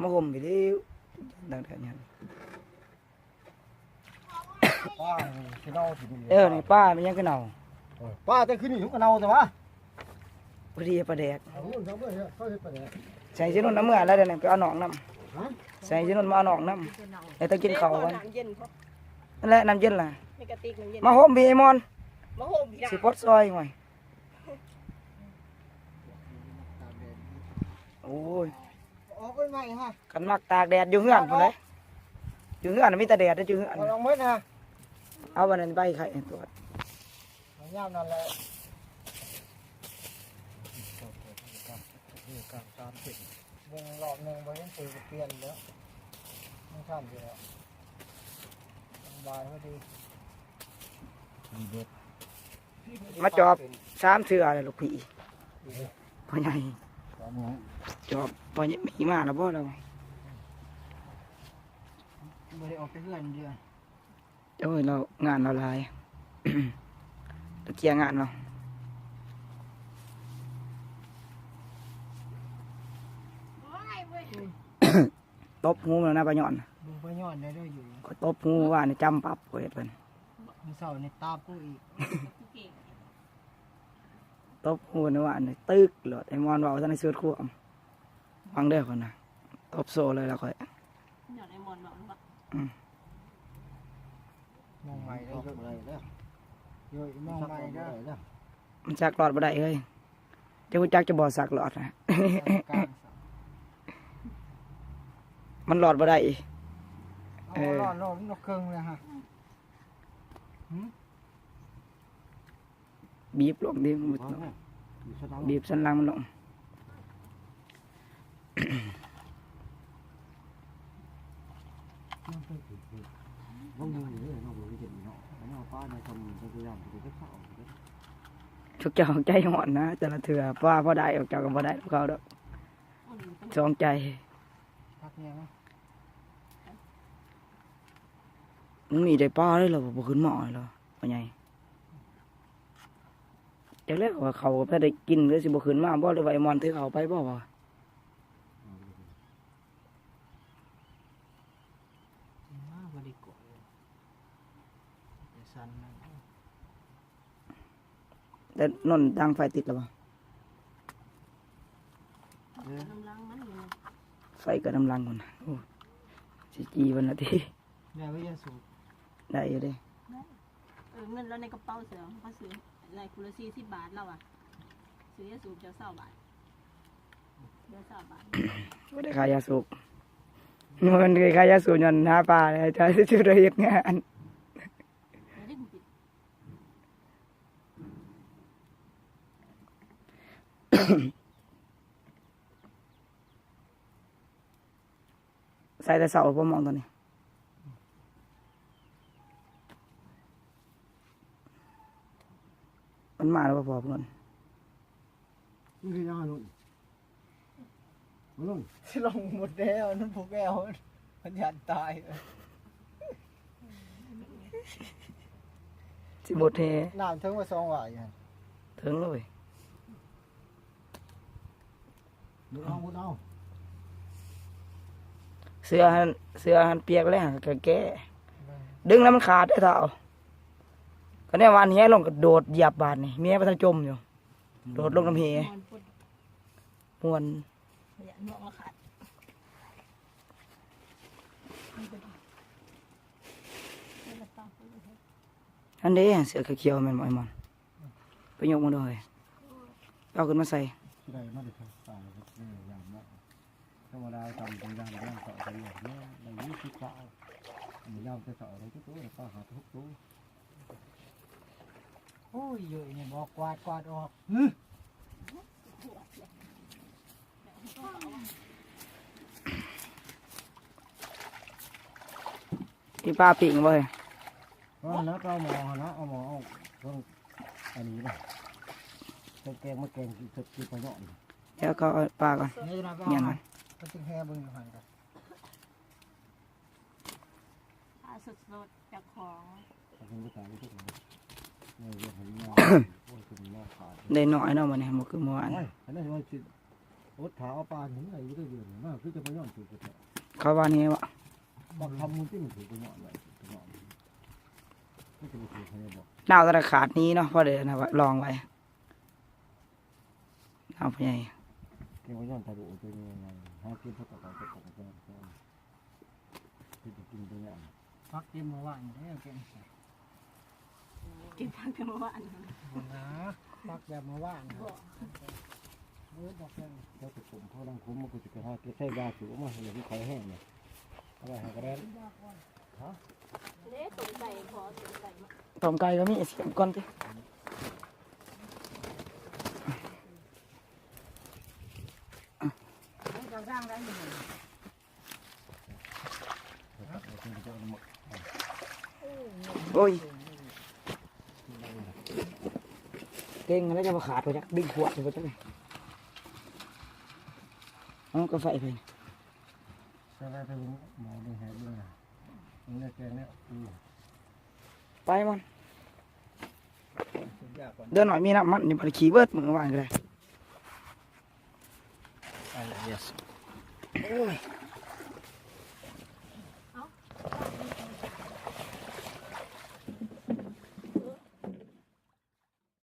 ມາຫົ່ມຢູ່ເດ້ ຕັ້ງແຕ່ນັ້ນ ປາຊິເນົ່າຊິດີ ເອີ ນີ້ປາແມ່ນຫຍັງຄືເນົ່າ? ເອີ ປາແຕ່ຄືນີ້ມັນກໍເນົ່າແຕ່ວ່າ ພໍດີປາແດກ ເອົາເງິນເຂົາເມືອເຮັດ ເຂົາເຮັດປາແດກ ໃສ່ຊິນຸນເອົາເມືອແລ້ວ ດຽວນີ້ໄປເອົາໜອງນຳ ຮະ ໃສ່ຊິນຸນມາເອົາໜອງນຳ ແລ້ວຕ້ອງກິນເຂົ້າກ່ອນ ນ້ຳເຢັນພໍ ນັ້ນແຫຼະ ນ້ຳເຢັນລະ ໃນກະຕິກນ້ຳເຢັນ ມາຫົ່ມພີ້ ໄອ້ມອນ ມາຫົ່ມພີ້ ຊິປົດຊອຍ ໂອ້ຍ ໂອ້ຍ ອອກໄປໃໝ່ຮະ ຄັນມັກຕາກແດດຢູ່ເຮືອນພຸ້ນເດ້ ຢູ່ເຮືອນມີແຕ່ແດດເດ້ ຢູ່ເຮືອນ ເອົາອອກໝົດນະ ເອົາອັນນັ້ນໄປໄຂ່ຕົວະ ຍາມນັ້ນແຫຼະ ເບິ່ງລອບໜຶ່ງບໍ່ເຫັນ ເພິ່ນກໍປ່ຽນແລ້ວ ຍັງທັນຢູ່ແລ້ວ ສະບາຍພໍດີ ດີເດັດ. ມາຈອບສາມເທື່ອແລ້ວລູກພີ່ ພໍ່ໃຫຍ່ ຈອບພໍ່ໃຫຍ່ມີມາແລ້ວບໍ່ລາວ ບໍ່ໄດ້ອອກຈາກເຮືອນເທື່ອ ໂອ້ຍ ລາວງານລາວຫຼາຍ ລາວເຈ້ຍງານເນາະ ຕົບຫູແລ້ວນະປາຍ້ອນ ເບິ່ງປາຍ້ອນໄດ້ເດີຢູ່ ຂ້ອຍຕົບຫູວານນີ້ຈຳປັບ ຂ້ອຍເຮັດເພິ່ນ ມື້ເຊົ້ານີ້ຕາບກູອີກ ຕົບຫູວານນີ້ຕຶກໂລດ ໄອ້ມອນເວົ້າທັນໄດ້ສຸດຄວາມ ຟັງເດີຂ້ອຍນະ ຕົບໂຊເລີຍລະຂ້ອຍ ຍ້ອນໄອ້ມອນເວົ້ານຳ ອືມ ມອງໃໝ່ເດີ ເຮີ້ຍ ມອງໃໝ່ເດີ ມັນສັກລອດບໍ່ໄດ້ເຮີ້ຍ ເຈົ້າຮູ້ຈັກຈະບໍ່ສັກລອດນະ ມັນລອດບໍ່ໄດ້ ເອີ ເອົາລອດລົງນອກເຄິ່ງເລີຍຮະ ຫື ບີບລົງດິ ບີບສັນຫຼັງມັນລົງ ພວກເຈົ້າໃຈຮ້ອນນະ ແຕ່ລະເທື່ອ ປາບໍ່ໄດ້ ພວກເຈົ້າກໍບໍ່ໄດ້ນຳເຂົາດອກ ສອງໃຈ ມັນມີແຕ່ປາເລີຍ ລາວບໍ່ຂຶ້ນມາເລີຍ ພໍ່ໃຫຍ່. ຈັກແລ້ວວ່າເຂົາກໍໄດ້ກິນ ຫຼືຊິບໍ່ຂຶ້ນມາບໍ່ ຫຼືວ່າໄອ້ມອນຖືເຂົ້າໄປບໍ່ວະ ມາບໍ່ໄດ້ກວດເລີຍ ແຕ່ສັນນັ້ນ ແຕ່ນົນດັງໄຟຕິດແລ້ວບໍ່? ເອີ ກຳລັງມັນຢູ່ ໄຟກໍກຳລັງພຸ້ນ ໂອ້ ຊິຈີ່ເພິ່ນລະຕິ ໄດ້ບໍ່ຢາສູບ? ໄດ້ຢູ່ເດ້ ໄດ້ ເອີ ເງິນລາວໃນກະເປົາເສືອ ເຂົາຊື້ໃຫ້ຜູ້ລະສີ່ສິບບາດ ລາວວ່າ ຊື້ຢາສູບເຈົ້າຊາວບາດ ເຫຼືອຊາວບາດ ບໍ່ໄດ້ຂາຍຢາສູບ ມັນໄດ້ຂາຍຢາສູບຍ້ອນຫາປາ ເຈົ້າຊິໄດ້ເຮັດງານ ໃສ່ແຕ່ເຊົ້າບໍ່ມອງຕົວນີ້ ມັນມາແລ້ວບໍ່ພໍເພິ່ນ ມັນຄືຍັງຫັ້ນ ມັນລົງ ຊິລົງໝົດແລ້ວ ມັນບໍ່ແກ້ວ ມັນຢ້ານຕາຍ ຊິໝົດແຮ ນ້ຳເຖິງວ່າສອງວາຢູ່ຫັ້ນ ເຖິງເລີຍ ມຸດເອົາ ມຸດເອົາ ເສື້ອຫັ້ນ ເສື້ອຫັ້ນປຽກແລ້ວກໍແກ້ ແມ່ນ ດຶງແລ້ວມັນຂາດເດ້ທ້າວ ກໍແນວວ່າແຫລົງກະໂດດຢຽບບາດນີ້ ເມຍບໍ່ທັນຈົມຢູ່ ໂດດລົງນຳແຫ ມ່ວນພຸ້ນ ມ່ວນ ຢ້ານໝວກລະຂາດ ອັນເດ້ ເສື້ອຂຽວໆ ແມ່ນບໍ່ໄອ້ມອນ? ໄປຍົກມາດູເຮີ້ຍ ເອົາຂຶ້ນມາໃສ່ ຊິໄດ້ມາແຕ່ທາງໃຕ້ ເອີ ຢ່າງເນາະ ທຳມະດາ ຕາມຕົວຢ່າງ ຢ່າງເຂົາໄປຢູ່ເນາະ ໄດ້ຢູ່ສິບເກົ້າ ຍາມແຕ່ເຊົ້າໄດ້ຈັກໂຕ ປາຫ້າຫົກໂຕ ໂອ້ຍ ເຢີະນີ້ບໍ່ກວາດ ກວາດອອກ ຫື ມີປາປີ້ງບໍ່ເຮີ້ຍ? ເອີ ແລ້ວກໍເອົາໝໍຫັ້ນນະ ເອົາໝໍເອົາເບິ່ງອັນນີ້ນະ ແກງມາແກງກິນ ກິນປາເຍາະນີ້ ແລ້ວກໍເອົາປາກ່ອນ ນີ້ນະ ເອົາ ຍ່າງມັນ ກໍຈຶ່ງແຮ່ເບິ່ງຢູ່ຫັ້ນກໍ ປາສົດໆ ຈາກຂອງ ໄດ້ໜ້ອຍເນາະມື້ນີ້ ບໍ່ຄືເມື່ອວານ ໂອ້ຍ ອັນນັ້ນຊິວ່າຊິ ອົດຖ້າເອົາປານຫຍັງໄດ້ຢູ່ເດ້ ດຽວນີ້ມາຄືຈະບໍ່ຍອມຖືກແທ້. ເຂົາວ່າແນວ ບັກຄຳມັນຕິມັນຖືກບໍ່ຍອມໄວ້ ຖືກບໍ່ຍອມ ມັນຈະບໍ່ຖືກໃຫ້ບໍ່? ນາວທະນາຄານນີ້ເນາະ ພໍໄດ້ອັນນັ້ນລອງໄວ້ ນາວຜູ້ໃຫຍ່ ເກັບບໍ່ຍອມ ຖ້າດູໂອໂຕນີ້ຫາກິນ ເຂົາກໍເອົາໄປ ເຂົາກໍເຮັດໃຫ້ກິນໄປແລ້ວ. ຜັກເຕັມເມື່ອວານນີ້ແລ້ວ ແກງ ເກັບຜັກແຕ່ເມື່ອວານ ບໍ່ນາ ຜັກແບບເມື່ອວານ ບໍ່ ເອີ ດອກແກງ ແລ້ວແຕ່ຜົມ ພໍດັງຜົມ ມັນກໍຊິໄປຫາເກັບໃສ່ຢາສູບມາ ຢ່າໃຫ້ໄຂ້ແຮງນີ້ ເອົາໄວ້ໃຫ້ກະແດນ ຮະ ເດ້ ຕົ້ມໄກ່ ພໍ ຕົ້ມໄກ່ ຕົ້ມໄກ່ກໍມີ ຊິມກ່ອນຕິ ເອົາຈາກທາງໃດນີ້? ໂອ້ຍ ເກັ່ງແລ້ວ ຈະມາຂາດໄປຈັກ ດຶງຂວດໄປຈັກ ເອົາກາໄຟໄປ ໃສ່ໄວ້ໄປເບິ່ງໝໍເບິ່ງແຫບເບິ່ງ ເບິ່ງແນວແກງແນວ ໄປມັນ ເດືອນໜ້ອຍມີນ້ຳມັນຢູ່ ບໍ່ໄດ້ຂີ່ເບິດມື້ວານກໍໄດ້. ໂອ້ຍ